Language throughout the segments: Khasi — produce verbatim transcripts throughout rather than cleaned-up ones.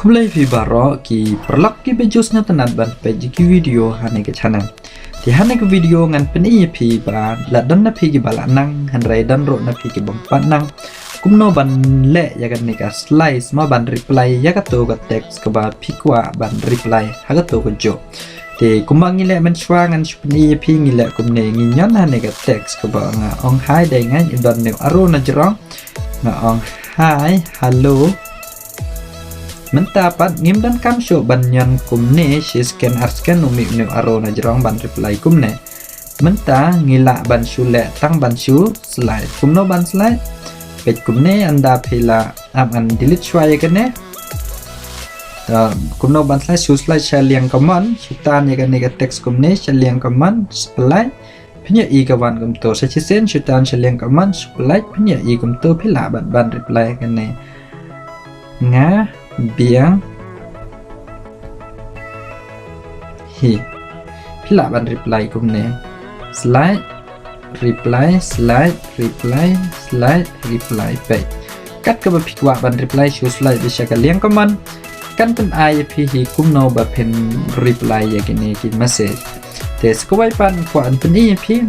Khublei phi baroh ki paralok kiba ju sngewtynnat ban peit ïa ki video ha kane ka channel. Te ha kane ka video ngan pyni ïa phi ba la don na phi kiba la nang, hynrei don ruh na phi kibym pat nang, kumno ban leh ïa kane ka slice, ma ban reply ïa kato ka text kaba phi kwah ban reply ha kato ka juh. Te kumba ngi leh mynshuwa, ngan shu pyni ïa phi. Ngi leh kumne, ngi ñion ha kane ka text kaba nga ong hi, dei nga don une u arrow na jrong, nga ong hi, hello. Mynta pat ngim donkam shuh ban ñion kumne shi second ar second, u mih une u arrow na jrong ban reply kumne. Mynta ngi lah ban shu leh tang ban shu slide. Kumno ban slide? Peit kumne, ynda phi la, ap ngan delete shuwa ïa kane. Te kumno ban slide? Shu slide sha liang ka mon, shu tan ïa kane ka text kumne sha liang ka mon, slide. Phin ïohi ka wan kumto. Sa shisien shu tan sha liang ka mon, slide, phin ïohi kumto. Phi lah ban, ban reply kane, nga biang hi. Phi lah ban reply kumne, slide, reply, slide, reply, slide, reply. Peit, kat kaba phi kwah ban reply, shu slide beit sha ka liang ka mon. Kan pyn-ai ïa phi hi kumno ba phin reply ïa kine ki message. Te sa kawei pat nga kwah ban pyni ïa phi,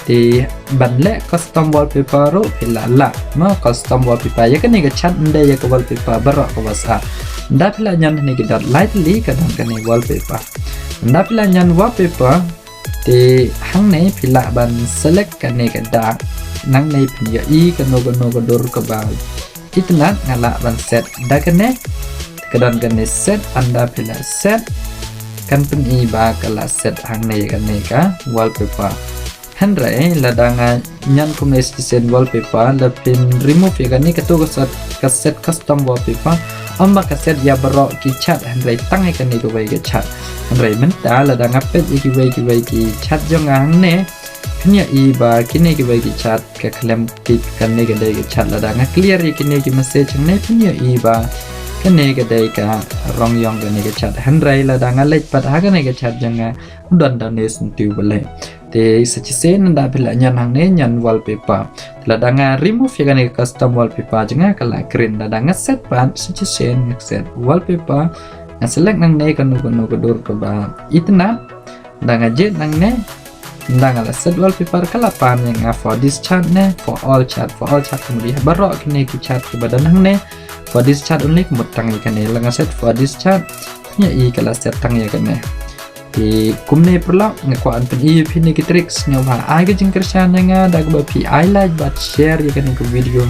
te ban leh custom wallpaper ruh phi lah, lah, ma, custom wallpaper ïa kane ka chat, ym dei ïa ka wallpaper baroh kaba sah. Ynda phi la ñion hangne ki dot lai tylli, ka don kane wallpaper. Ynda phi la ñion wallpaper, te hangne phi lah ban select kane ka dark. Nangne phin ïohi kano kano ka dur kaba itynnat, nga lah ban set da kane. Ka don kane set, ynda phi la set, kan pyni ba ka la set hangne kane ka wallpaper. Hynrei lada nga ñion kumne shisien wallpaper, la phin remove ïa kane, kato ka set, ka set custom wallpaper. Ym ba ka set ïa baroh ki chat, hynrei tang ïa kane kawei ka chat. Hynrei mynta lada nga peit ïa kiwei kiwei ki chat jong nga hangne, phin ïohi ba kine kiwei ki chat, ka khlem ki kane ka dei ka chat. Lada nga clear ïa kine ki message hangne, phin ïohi ba kane ka dei ka rong ïong kane ka chat. Hynrei lada nga leit pat ha kane ka chat jong nga, u don da une u syntiew balei. Te sa shisien ynda phi la ñion hangne, ñion wallpaper. Lada nga remove ïa kane ka custom wallpaper jong nga, ka la green. Lada nga set pat, sa shisien nga set wallpaper, nga select nangne kano kano ka dur kaba itynnat. Lada nga jied nangne, ynda nga la set wallpaper, ka la pan ïa nga for this chat ne for all chat. For all chat ka mut ïa baroh kine ki chat kiba don hangne. For this chat only ka mut tang ïa kane. Lada nga set for this chat, ïa i ka la set tang ïa kane. Te kumne paralok, nga kwah ban pyni ïa phi kine ki tricks, sngewbha ai ka jingkyrshan ïa nga da kaba phi ai like bad share ïa kane ka video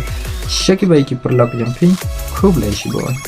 sha kiwei ki paralok jong phi. Khublei shibun.